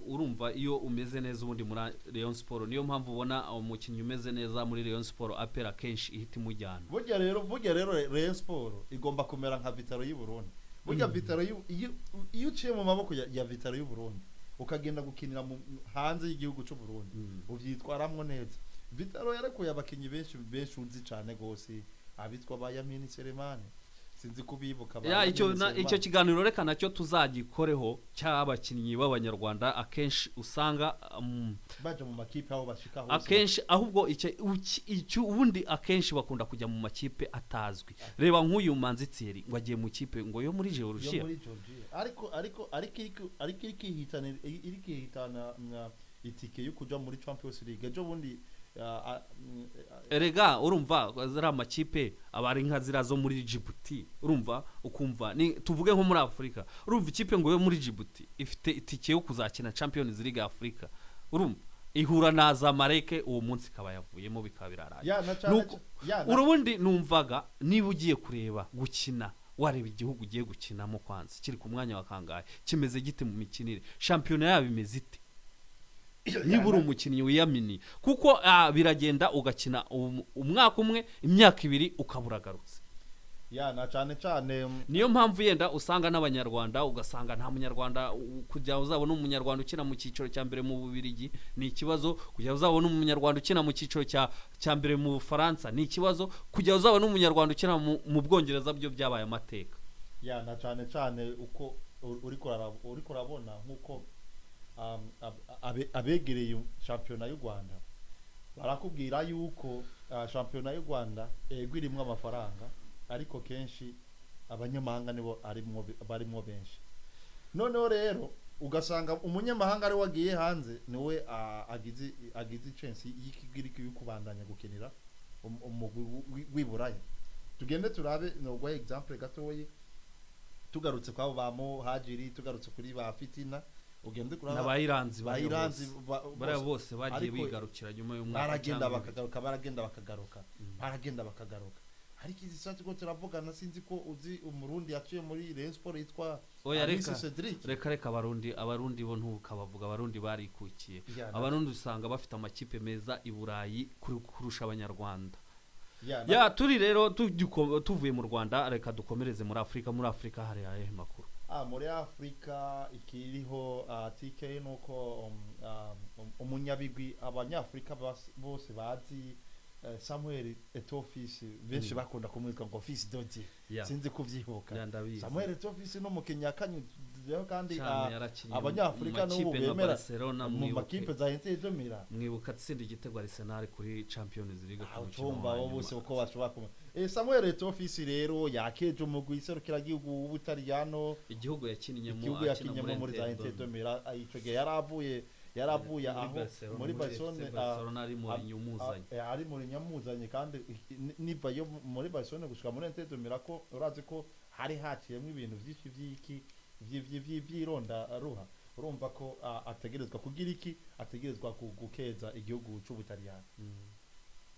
urumva iyo umeze neza ubundi muri Rayon Sport, niyo mpamvu ubona umukinnyi umeze neza muri Rayon Sport, APR akenshi ihita imujyana. Burya rero Rayon Sport igomba kumera nka Vital'O y'u Burundi. Burya Vital'O iyo uciye mu maboko ya Vital'O y'u Burundi ukagenda gukinira hanze y'igihugu cy'u Burundi, uvyitwaramwo neza. Vital'O yarekuye abakinyi benshi benshi uzi cane gose, abitwa ba Yamini Selemani, sinzi kubibuka ba Ya, icyo Yamini icyo Selemani. kiganiro reka nacyo tuzagikoreho, cy'abakinnyi b'abanyarwanda akenshi usanga baja mu makipe aho bashika hose. Akenshi ahubwo icyo ubundi akenshi bakunda kujya mu makipe atazwi. Reba nk'uyu Manzi Thierry ngo agiye mu kipe ngo yo muri Yo Georgia. muri Georgia, ariko irikihitana itike yo kuja muri Champions League ejo bundi. Erega urumva ziriya makipe aba ari nka ziriya zo muri Djibouti, urumva ukumva ni tuvuge nko muri Afurika, urumva ikipe ngo yo muri Djibouti ifite itike yo kuzakina Champions League ya Afurika, urumva ihura na Zamalek uwo munsi ikaba yavuyemo, bikaba birarangiye. Ya, na cane ya, Urubundi numvaga niba ugiye kureba gukina, wareba igihugu ugiye gukinamo kwanza kiri ku mwanya wa kangahe, kimeze gite mu mikinire, shampiyona yabo imeze ite. Niba uri umukinnyi wiyamini, kuko biragenda ugakina umwaka umwe, imyaka 2, ukaba uragarutse. Ya, na cyane cyane Niyo mpamvu yenda usanga n'Abanyarwanda, ugasanga nta Munyarwanda, kugira uzabone Umunyarwanda ukina mu cyiciro cya mbere mu Bubirigi ni ikibazo, kugira uzabone Umunyarwanda ukina mu cyiciro cya mbere mu Bufaransa ni ikibazo, kugira uzabone Umunyarwanda ukina mu Bwongereza byo byabaye amateka. Ya, na cyane cyane uko uriko urabona nk'uko abegereye shampiyona y'u Rwanda barakubwira yuko shampiyona y'u Rwanda ego irimwo amafaranga, ariko kenshi abanyamahanga nibo arimwo, barimwo benshi. Noneho rero ugasanga umunyamahanga ari wagiye hanze niwe agize chance y'ikigiriki yo kubandanya gukinira umugwi w'i Buraya. Tugende turabe, noguha example gatoyi, tugarutse kwabo ba Muhajiri, tugarutse kuri ba Fitina, ugende kuraba n'abayiranzi bariya bayiranzi bose. Bariya bose bagiye Ariko bigarukira nyuma y'umwaka baragenda cyangwa 2. bakagaruka, baragenda bakagaruka, baragenda bakagaruka. Ariko izi saa turiko turavugana, sinzi ko uzi Umurundi yaciye muri Rayon Sport yitwa Oya, Amisi reka. Cedric. Reka reka, Abarundi bo ntukabavuga, Abarundi barikukiye. Ya, Abarundi usanga bafite amakipe meza i Burayi kurusha Abanyarwanda. Ya, Ya, turi rero tuvuye mu Rwanda, reka dukomereze muri Afurika. Muri Afurika hari ayahe makuru? Muri Afurika ikiriho, TK, nuko umunyabigwi Abanyafurika bose bazi, Samuel Eto'o Fils, benshi bakunda kumwitwa ngo Fils de Dieu. Sinzi kuvyibuka. Ya, ndabizi. Samuel Eto'o Fils no mukinnyi yakanyuzeho kandi Cyane, yarakinnye Abanyafurika mu n'ubu makipe nka bemera Barcelona, mu mwibuke. makipe za Inter de Milan. Mwibuka atsinda igitego Arsenal kuri Champions League ku mukino Utumva wa abo nyuma. bose uko bashobora kumenya Samuel Eto'o Fils rero yakeje umugwi iserukiragihugu w'Ubutaliyano. Igihugu yakinnyemo, Igihugu akina yakinyemo muri za Inter de Milan. Ico gihe yaravuye muri aho Barcelona, muri muri Barcelona, FC Barcelona ari Mourinho umuzanye. Ari Mourinho amuzanye, kandi niva yo muri Barcelona gushika muri Inter de Milan, ko urazi ko hari haciyemo ibintu vyinshi vy'iki vy'ironda ruha. Urumva ko ategerezwa kugira iki, ategerezwa gukeza igihugu c'Ubutaliyano.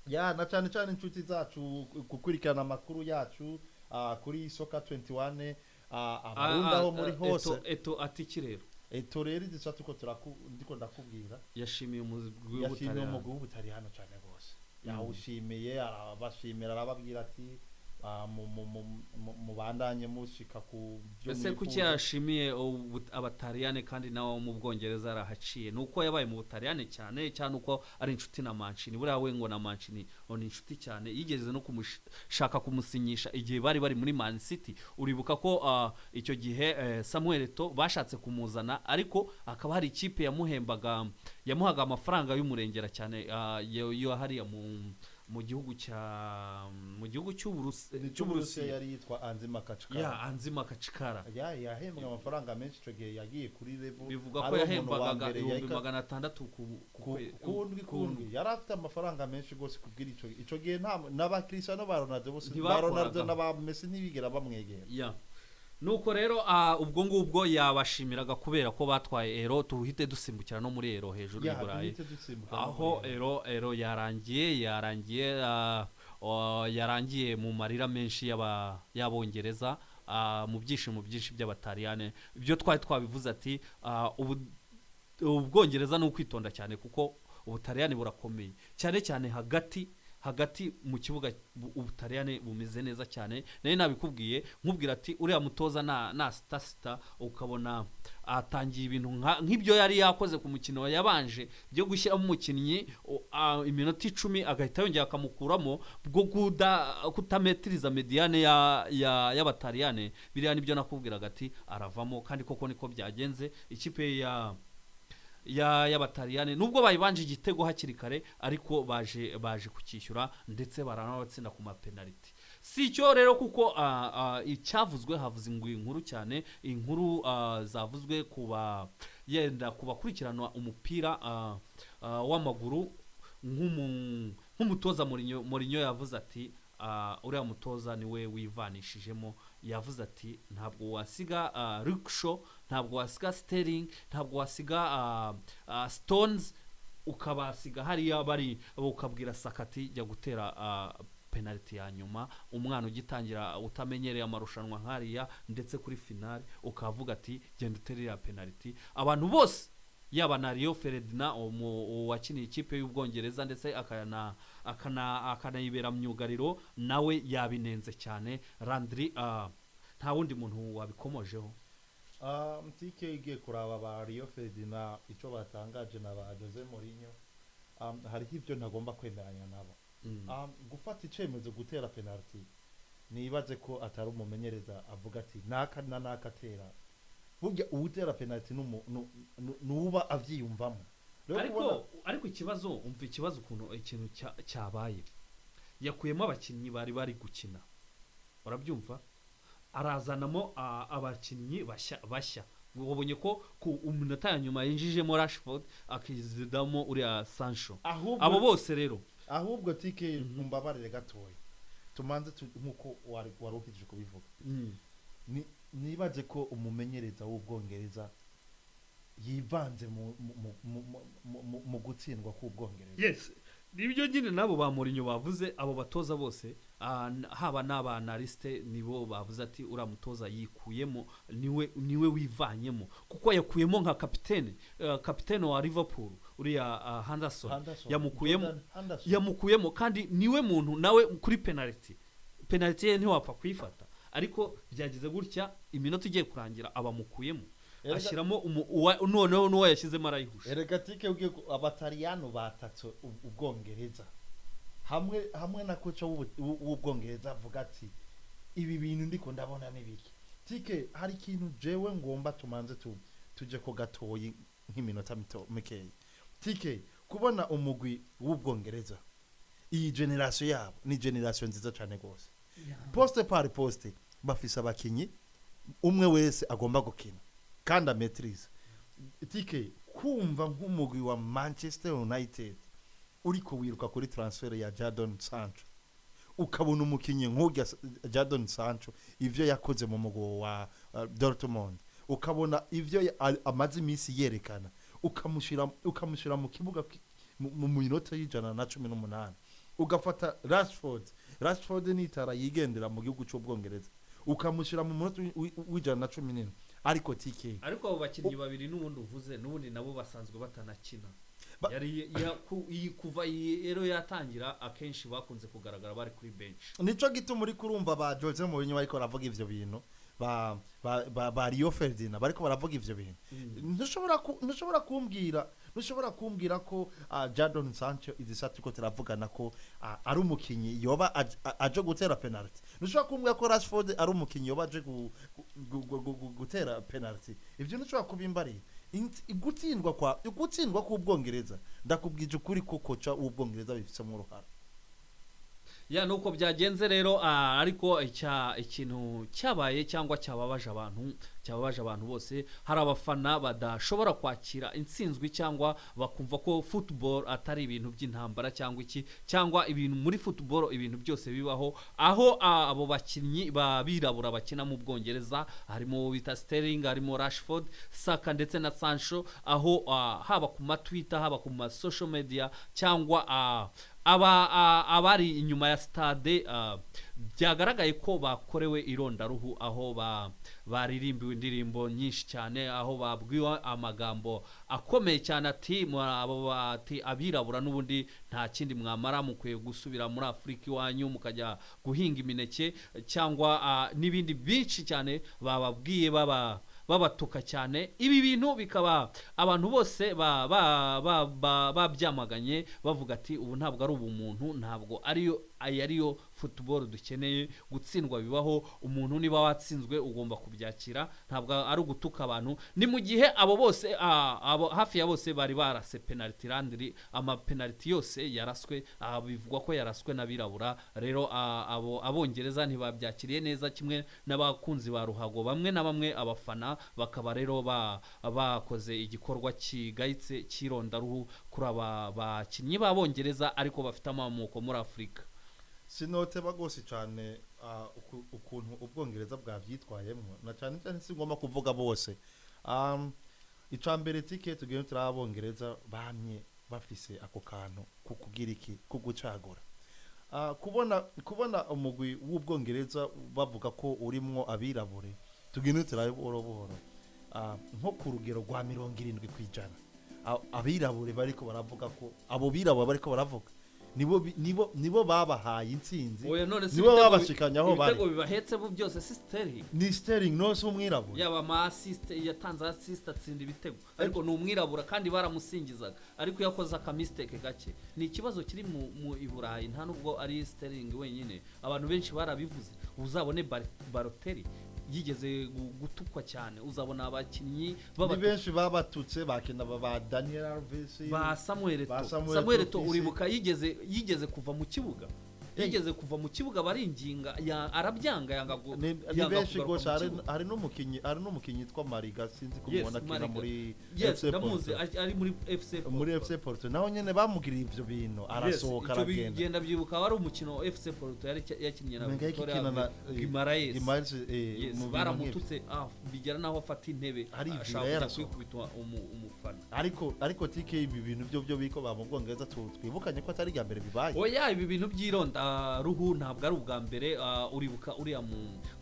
Ya, na cyane cyane inshuti zacu gukurikirana amakuru yacu kuri Soka 21, Abarundi aho muri hose. Eto'o ati iki rero? Eto'o rero izi tuko ndiko ndakubwira, Yashimiye umugwi yashimiye w'Ubutaliyano. umugwi w'Ubutaliyano cyane rwose. Yawushimiye, arabashimira, arababwira ati mubandanye mushika ku byo Ese kuki mwifuza. yashimiye Abataliyane kandi nawe wo mu Bwongereza yarahaciye? Ni uko yabaye mu Butaliyane cyane cyane, uko ari inshuti na Mancini. Buriya we ngo na Mancini ngo ni inshuti cyane, yigeze no kumushaka kumusinyisha igihe bari bari muri Man City. Uribuka ko icyo gihe Samuel Eto'o bashatse kumuzana, ariko hakaba hari ikipe yamuhembaga, yamuhaga amafaranga y'umurengera cyane, yo hariya mu gihugu cya mu gihugu Ni cy'Uburusiya. cy'Uburusiya, yari yitwa Anzhi Makhachkala. Ya, Anzhi Makhachkala. Ya, yahembwe amafaranga menshi icyo gihe, yagiye kuri level Bivuga ko ari umuntu wa yahembwaga mbere ibihumbi 600 ku kundwi kundwi. Yari afite amafaranga menshi rwose kubwira ico gihe nta n'aba Cristiano ba Ronaldo bose ba Ntibakoragaho. Ronaldo n'aba Messi ntibigera bamwegera. Ya, nuko rero ubwo ngubwo yabashimiraga kubera ko batwaye Euro. Tuhite dusimbukira no muri Euro hejuru Ya, y'i Burayi. duhite dusimbuka no Aho muri Euro. Euro yarangiye mu marira menshi y'Abongereza, mu byishimo byinshi by'Abataliyane. Ibyo twari twabivuze ati Ubwongereza ni ukwitonda cyane kuko Ubutaliyani burakomeye cyane cyane hagati hagati mu kibuga. Ubutaliyani bumeze neza cyane. Nayo nabikubwiye, nkubwira ati uriya mutoza na sita sita, ukabona atangiye ibintu nk'ibyo yari yakoze ku mukino yabanje byo gushyiramo umukinnyi iminota 10 agahita yongera akamukuramo, bwo kutametiriza médiane y'Abataliyane. Biriya nibyo nakubwiraga ati aravamo, kandi koko niko byagenze. Ikipe ya ya y'Abataliyane nubwo bayibanje igitego hakiri kare, ariko baje kucyishyura, ndetse baranabatsinda ku mapenaliti. Si icyo rero, kuko icyavuzwe, havuze inkuru cyane, inkuru zavuzwe kuba yenda ku bakurikirana umupira w'amaguru, nk'umutoza Mourinho. Mourinho yavuze ati uriya mutoza niwe wivanishijemo. Yavuze ati ntabwo wasiga Luke Shaw, ntabwo wasiga Sterling, ntabwo wasiga Stones, ukabasiga hariya bari, ukabwira Saka ati jya gutera penaliti ya nyuma, umwana ugitangira utamenyereye amarushanwa nk'ariya, ndetse kuri finale ukavuga ati genda utere iriya penaliti. Abantu bose Yaba na Rio Ferdinand wakiniye ikipe y'Ubwongereza ndetse akanayibera myugariro, nawe yabinenze cyane. Landry, nta wundi muntu wabikomojeho. Mtike, igiye kuraba ba Rio Ferdinand icyo batangaje na ba Jose Mourinho, hariho ibyo ntagomba kwemeranya nabo. Gufata icemezo gutera penalty, nibaze ko atari umumenyereza avuga ati naka na naka atera. Burya uwutera penalty nuba avyiyumvamo. Rero Ariko kubona- ariko ikibazo, umva ikibazo ukuntu ikintu cyabaye, yakuyemo abakinnyi bari bari gukina, urabyumva, arazanamo abakinnyi bashya bashya. Wabonye ko ku umunota ya nyuma yinjijemo Rashford, akizidamo uriya Sancho. Ahubwo Abo bose rero Ahubwo tike, mumbabarire gatoya, tumanze nkuko wari uhejeje kubivuga, nibaze ko umumenyereza w'Ubwongereza yivanze mu gutsindwa k'Ubwongereza. Yes, nibyo nyine nabo ba Mourinho bavuze, abo batoza bose, haba n'aba analyste, nibo bavuze ati uriya mutoza yikuyemo, niwe wivanyemo, kuko yakuyemo nka kapitene wa Liverpool uriya Henderson. Henderson. Yamukuyemo. Jordan Henderson. Yamukuyemo kandi niwe muntu nawe kuri penalty ye ntiwapfa kuyifata, ariko byagize gutya iminota igiye kurangira abamukuyemo, ashyiramo noneho n'uwo yashyizemo arayihusha. Erega tike, ugiye Abataliyano batatse Ubwongereza hamwe na koca w'Ubwongereza avuga ati ibi bintu ndiko ndabona nibiki. Tike, hari ikintu jewe ngomba tumanze tuje ko gatoyi nk'iminota mikeya. Tike, kubona umugwi w'Ubwongereza, iyi generation yabo ni generation nziza cyane rwose, poste par poste bafise abakinyi umwe wese agomba gukina kandi amaîtrise. Tike, kumva nk'umugwi wa Manchester United uriko wiruka kuri transfer ya Jadon Sancho, ukabona umukinyi nk'urya Jadon Sancho, ivyo yakoze mu mugwi wa Dortmund, ukabona ivyo amaze iminsi yerekana, ukamushira mu kibuga mu minota y'118, ugafata Rashford, Rashford nitara yigendera mu gihugu cy'Ubwongereza, ukamushyira mu munota w'117, ariko TK Ariko abo bakinnyi babiri n'ubundi uvuze, n'ubundi nabo basanzwe batanakina. Yari kuva iyi rero yatangira, akenshi bakunze kugaragara bari kuri bench. Nico gituma uri kurumva ba Jose Mourinho bariko baravuga ivyo bintu, ba Rio Ferdinand bariko baravuga ivyo bintu. Ntushobora kumbwira ko Jadon Sancho izi saa turiko turavugana ko ari umukinyi yoba aje gutera penalty. Ntushobora kumbwira ko Rashford ari umukinyi yoba aje gutera penalty. Ivyo ntushobora kubimbarira. Gutsindwa k'Ubwongereza, ndakubwije ukuri ko koca w'Ubwongereza bifisemo uruhara. Ya, nuko byagenze rero, ariko ikintu cyabaye cyangwa cyababaje abantu bose, hari abafana badashobora kwakira intsinzwi cyangwa bakumva ko football atari ibintu by'intambara cyangwa iki cyangwa ibintu muri football ibintu byose bibaho, aho abo bakinnyi babirabura bakina mu Bwongereza, harimo uwo bita Sterling, harimo Rashford, Saka ndetse na Sancho, aho haba ku ma Twitter, haba ku ma social media cyangwa abari inyuma ya stade, byagaragaye ko bakorewe irondaruhu, aho baririmbiwe indirimbo nyinshi cyane, aho babwiwe amagambo akomeye cyane ati abo bati abirabura n'ubundi nta kindi mwamara, mukwiye gusubira muri Afurika iwanyu mukajya guhinga imineke cyangwa n'ibindi byinshi cyane bababwiye, babatuka cyane. Ibi bintu bikaba abantu bose babyamaganye, bavuga ati ubu ntabwo ari ubumuntu, ntabwo ariyo aya ariyo football dukeneye. Gutsindwa bibaho, umuntu niba watsinzwe ugomba kubyakira, ntabwo ari ugutuka abantu. Ni mu gihe abo bose, abo hafi ya bose bari barase penalty. Landry, amapenalty yose yaraswe, bivugwa ko yaraswe n'abirabura. Rero abo Abongereza ntibabyakiriye neza, kimwe n'abakunzi ba ruhago bamwe na bamwe, abafana bakaba rero bakoze igikorwa kigayitse cy'irondaruhu kuri aba bakinnyi b'Abongereza ariko bafite amamoko muri Afurika. Sinoteba rwose cyane ukuntu Ubwongereza bwabyitwayemo, na cyane cyane singomba kuvuga bose. Icya mbere, tike, tugenda turi Abongereza bamye bafise ako kantu ko kugira iki, ko gucagura. Kubona umugwi w'Ubwongereza bavuga ko urimwo abirabure, tugenda turabe buhoro buhoro, nko ku rugero rwa 70%. Abirabure bariko baravuga ko abo birabura bariko baravuga nibo babahaye intsinzi, Oya, none si nibo babashikanye aho bari. Ibitego bibahetse bo byose si Sterling? Ni Sterling, no si umwirabura? Yaba ama assist yatanze, assist, atsinda ibitego, ariko ni umwirabura kandi baramusingizaga, ariko iyo akoze aka mistake gake ni ikibazo kiri mu i Burayi. Nta nubwo ari Sterling wenyine, abantu benshi barabivuze. Uzabone Balotelli yigeze gutukwa cyane, uzabona abakinnyi Ni b'aba benshi babatutse, bakina ba Daniel Alves, ba Samuel ba Eto'o. Samuel Samuel Eto'o Eto'o, uribuka yigeze kuva mu kibuga, yigeze kuva mu kibuga baringinga, arabyanga, yanga Ni yanga benshi kugaruka rwose. mu Hari kibuga. hari n'umukinyi yitwa Mariga, sinzi ko Yes, mubona akina Mariga. muri Yes, FC ndamuzi. Porto. Ari muri FC Porto. Muri FC Porto naho nyene bamugiriye ivyo bintu, arasohoka, Icyo aragenda. bigenda byibuka wari umukino FC Porto yari yakinnye na Umenga Victoria ikina na Guimaraes. Guimaraes, Yes, mu bintu nk'ivyo. baramututse, bigera naho afata intebe, Arivira, ashaka kujya yarasohoka. kwikubita umufana. Ariko TK, ibi bintu byo biko ba mu Bwongereza, twibukanye ko atari irya mbere bibaye. Oya, ibi bintu by'ironda ruhu ntabwo ari ubwa mbere. Uribuka uriya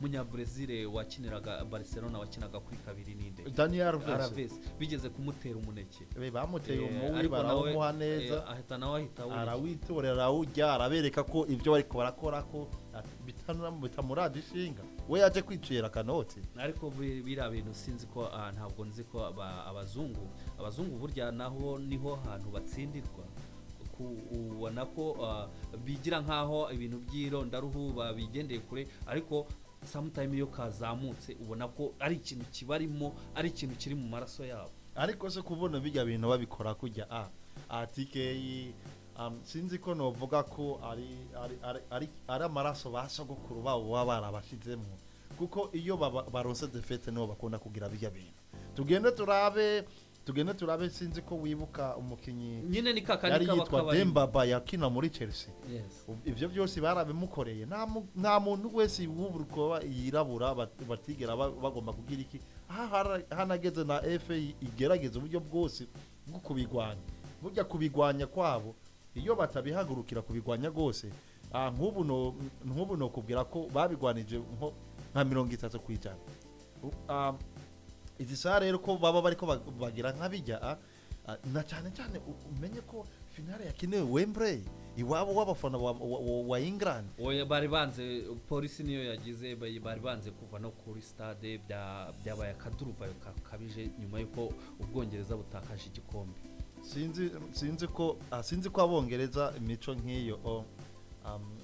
munya-Brazil wakiniraga Barcelona, wakinaga kuri kabiri, ninde? Daniel Alves. Alves, bigeze kumutera umuneke. Bamuteye umuwi, Ariko nawe, barawumuha neza. Ahita nawe ahita awurya. Arawitorera, arawurya, arabereka ko ibyo bariko barakora ko bitamurada ishinga, we yaje kwicira akanoti. Ariko biriya bintu sinzi ko, ntabwo nzi ko abazungu burya naho niho hantu batsindirwa. Ubona ko bigira nkaho ibintu by'irondaruhu babigendeye kure, ariko sometime iyo kazamutse ubona ko ari ikintu kibarimo, ari ikintu kiri mu maraso yabo. Ariko se kubona bijya bintu babikora kujya a TK, sinzi ko novuga ko ari amaraso ba sogokuru babo baba barabashizemo, kuko iyo baronse défaite nibo bakunda kugira bijya bintu. Tugende turabe, sinzi ko wibuka umukinyi Nyine ni kakandi yari kaba yitwa kabarimo. Demba Ba yakina muri Chelsea. Yes. Ivyo byose barabimukoreye. Nta muntu wese w'uburukoba yirabura batigera bagomba kugira iki. Aha hanageze na FA igerageza uburyo bwose bwo kubigwanya. Burya kubigwanya kwabo, iyo batabihagurukira kubigwanya rwose, nk'ubu no kubwira ko babigwanije nka 30%. Izi saha rero ko baba bariko bagira nk'abijya, na cyane cyane umenye ko finale yakinewe Wembley, iwabo w'abafana wa England. Oya, bari banze, polisi niyo yagize, bari banze kuva no kuri stade, byabaye akaduruvayo kakabije nyuma y'uko Ubwongereza butakaje igikombe. Sinzi ko Abongereza imico nk'iyo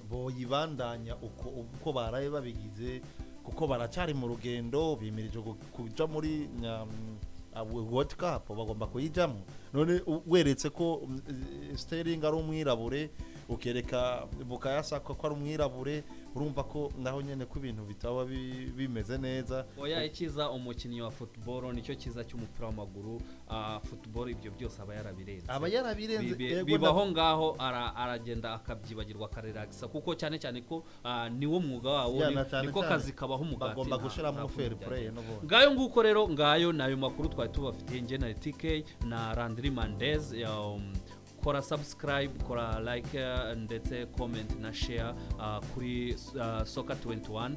boyibandanya uko baraye babigize, kuko baracyari mu rugendo, bimirije kuja muri World Cup, bagomba kuyijamo. None weretse ko Sterling ari umwirabure, ukereka Bukayo Saka ko ari umwirabure, urumva ko naho nyene ko ibintu bitaba bimeze neza. Oya, icyiza umukinnyi wa football, nicyo cyiza cy'umupira w'amaguru, football ibyo byose aba yarabirenze. Aba yarabirenze. Ego, Bibaho ngaho, aragenda akabyibagirwa, akarelaxa, kuko cyane cyane ko niwo mwuga wabo, Ya, na cyane niko cyane kazi kabaho umugati. Bagomba gushiramo Nta kundi fair play byagenda. n'ubundi. Ngayo nguko rero, ngayo nayo makuru twari tubafitiye, njye na TK na Landry Mandez. Kora subscribe, kora like, ndetse comment na share kuri Soccer 21.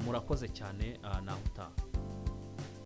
Murakoze cyane, naho utaha.